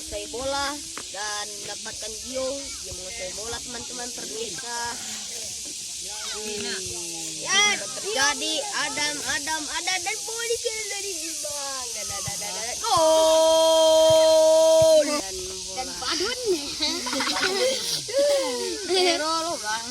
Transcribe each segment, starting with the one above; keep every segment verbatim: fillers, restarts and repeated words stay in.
Saya bola dan dapatkan Gio. Dia menguasai bola, teman-teman pemirsa. Ya, terjadi Adam, Adam, Adam dan Boli kena dari Ibang. Dan, dan, dan, dan, dan. Gol. Dan bola. Dan Padun. Zero lo, Bang.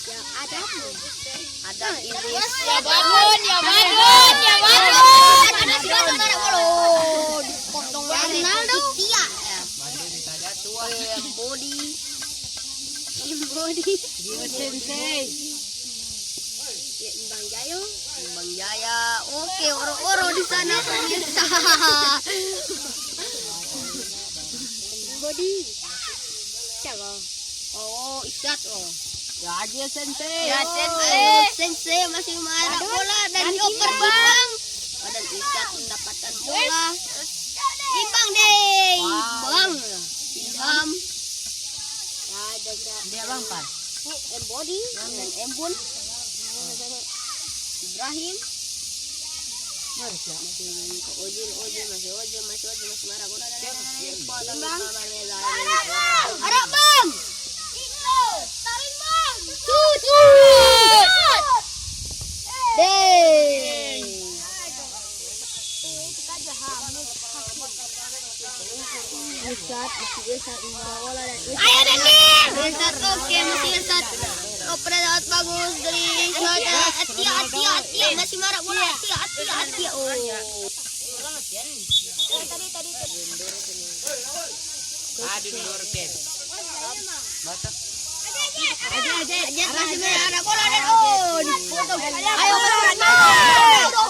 Ya, Adam. Adam Idris. Ya, bangun, ya, bangun, ya, bangun. Ada si Ronaldo. Ronaldo. Iya. Bodi. Bodi. Gio Sensei. Ya, Imbang Jayo. Imbang Jaya. Oke, oro-oro di sana, pemirsa. Bodi. Siapa? Oh, Isyat, oh. Ya, Gio Sensei. Ya, Sensei. Ayo, Sensei masih main bola dan dioper Ibang. Oh, dan Isyat mendapatkan bola. Ibang deh, Ibang. Ilham. Ya, jaga. Dia Bang, Pan. Embodi dan Embun. Ibrahim. Masih Ojil, Ojil, masih Ojil, masih Ojil, masih marah bola. Bang. Arok, Bang. Tarik, Bang. Cut. Deh. Isyat, masih Isyat, Isyat, bola dan Isyat. Ayo, Dani. Isyat, oke, masih Isyat. Oper lewat bagus dari Isyat. Atia, Atia, Atia, masih marah bola. Atia, Atia, Atia. Oh. Tadi, tadi, tadi. Aduh, luruskan. Baca. Ajak, masih ada bola dan, oh, dipotong. Ayo, Ronaldo.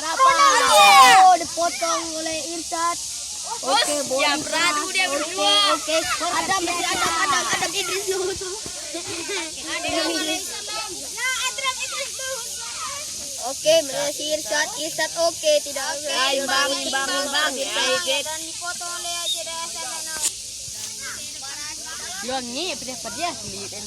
Oh, dipotong oleh Irsat. Oke, Boli. Siap, Radu dia berdua. Oke, oke. Adam, masih Adam, Adam, Adam Idris dulu. Adam Idris. Oke, masih Irsat, Irsat, oke, tidak. Oke, imbang, imbang, imbang. Imbang. Dan dipotong oleh aja dah, sana, no. Yo, ngi, pedih-pedih kulit kan.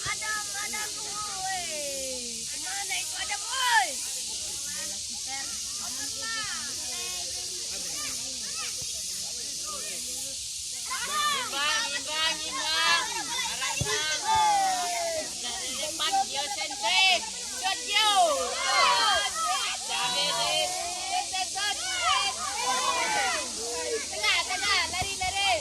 Adam, Adam, woi. Kemana itu Adam, woi? Imbang, imbang, imbang. Arah imbang. Dari depan, Gio Sensei. Shot, Gio. Shot. Shot, shot, shot. Tengah, tengah, lari, lari.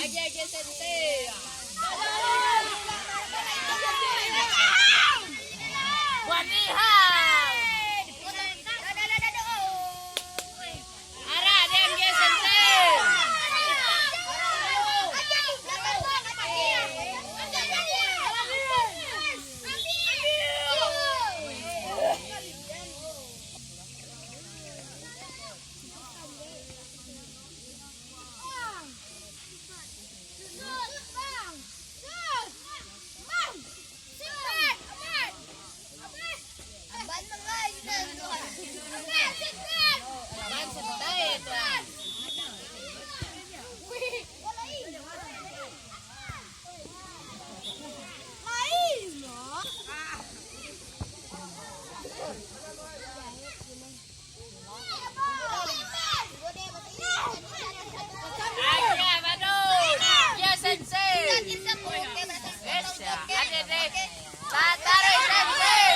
Agiah-agiah sensei. Wanihan. Arak den agiah sensei. Agiah badut. Agiah sensei. Yes, ya. Ade deh. Tatarik sensei.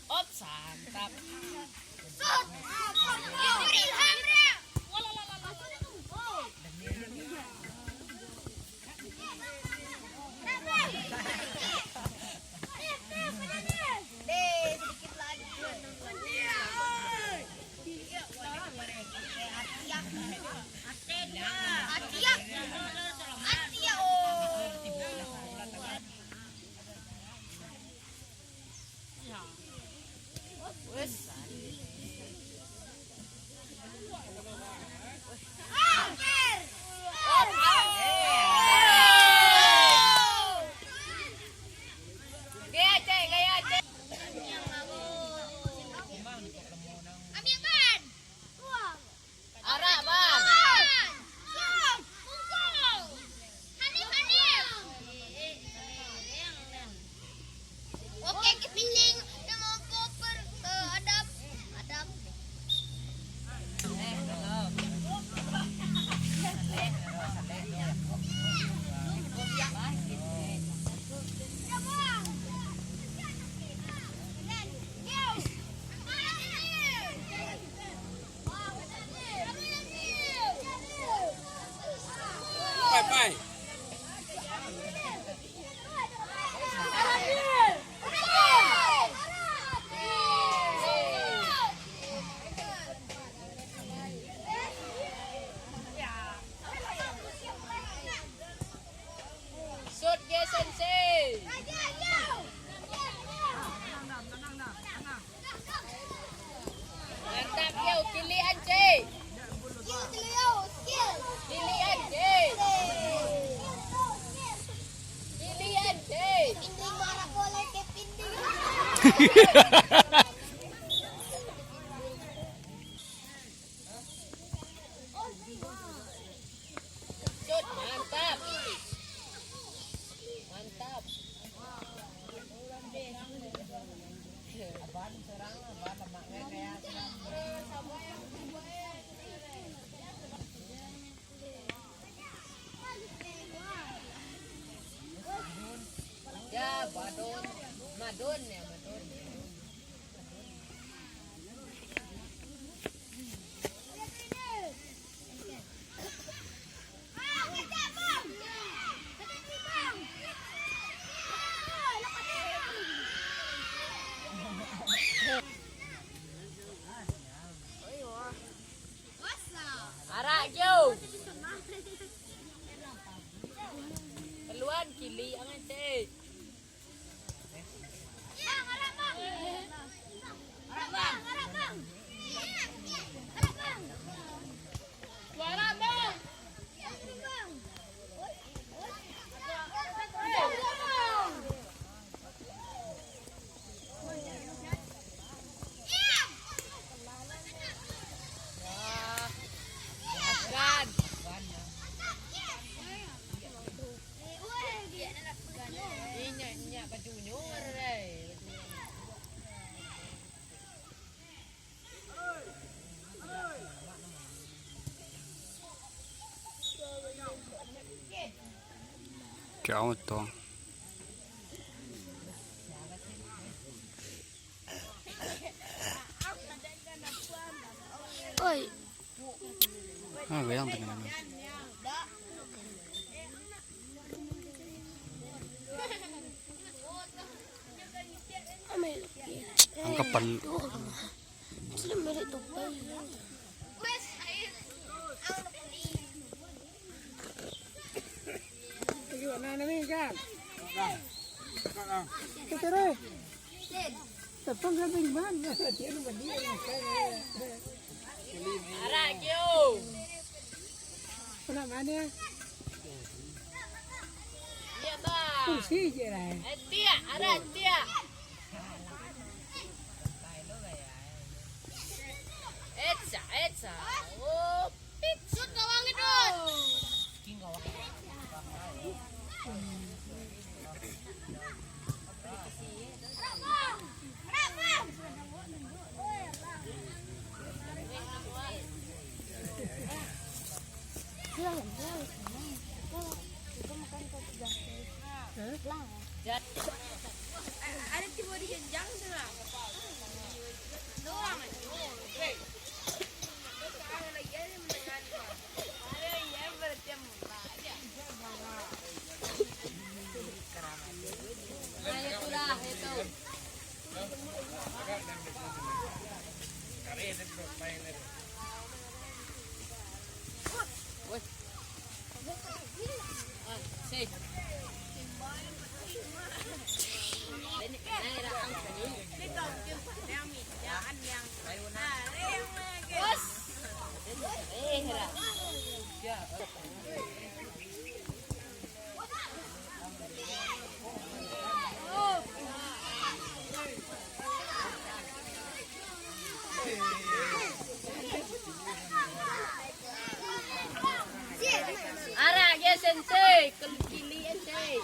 Op, santap. Arak, Bang. Oke, Kepinding. Yang mau koper ke Adam. Adam. Pai, pai. Sut ge, Sensei. Mantap, yo. Kilian, Cik. Kilian, Cik. Kilian, Cik. Cut, mantap. Mantap. Ya, badon. Madon ya, madon. Arak, yo. Keluan kili angan, Cik. Kau tu. Ah, goyang tangan. Angkapan. Sudah merek tupai. Nah, nah, ni kan. Nah. Nah, nah. Kita, eh. Tepung kan, Bang? Dia rumah dia, kan? Arak, yo. Kau nak mana? Iya, Bang. Kursi je lah. Eh, tiak, arak, tiak. Eca, eca. Oh, pits. Sut, gawang itu. Ada tiba di jenjang tu lah. Doang aja. Ada yang bertemu. Nah, itulah, itu. Woi. Ah, sih. Bos. Eh, lah. Arak je, sensei, kelukili, sensei.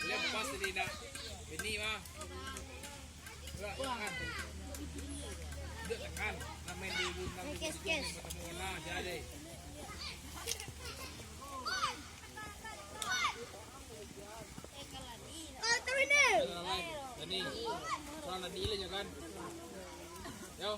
Lepas ni nak bini mah. Gerak tangan. Gerak tangan. Nak main dulu, nak main dulu, main dulu. Nah, jadi. Kalau tu ini. Dani, kurang Dani lah, jangan. Yo.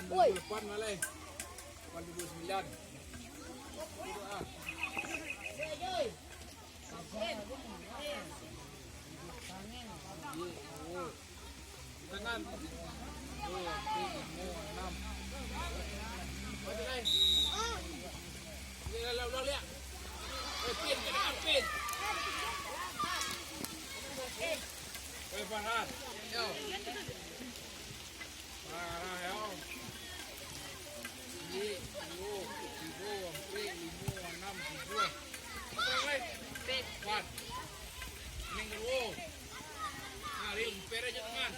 Woi. Lapan malah. Lapan ribu sembilan. Ah. Tangan. Dua, tiga, lima, enam. Balik, lai. Lihat, lihat, lihat, lihat. Eh, pin, kena pin. Eh, Farhan. Yo. Nah, nah, yo. Ciek, duo, tigo, ampek, limo, anam, tujuah. Kurang, lai. Wan. Ning duo. Nah, Ril, pere je tangan.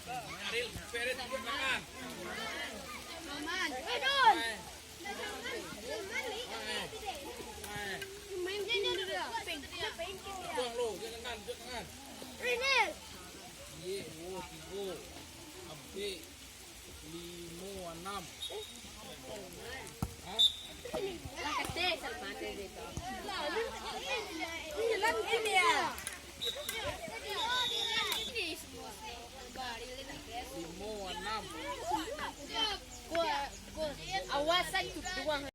Nah, Ril, pere je tangan. Aman. Eh, Don. Nah, eh. Nah, eh. Main je, je, je. Tuang lo, je tangan, je tangan. Ril. Ciek, duo, tigo, ampek, limo, anam. Hah? Limo, anam. Awasan tu doang.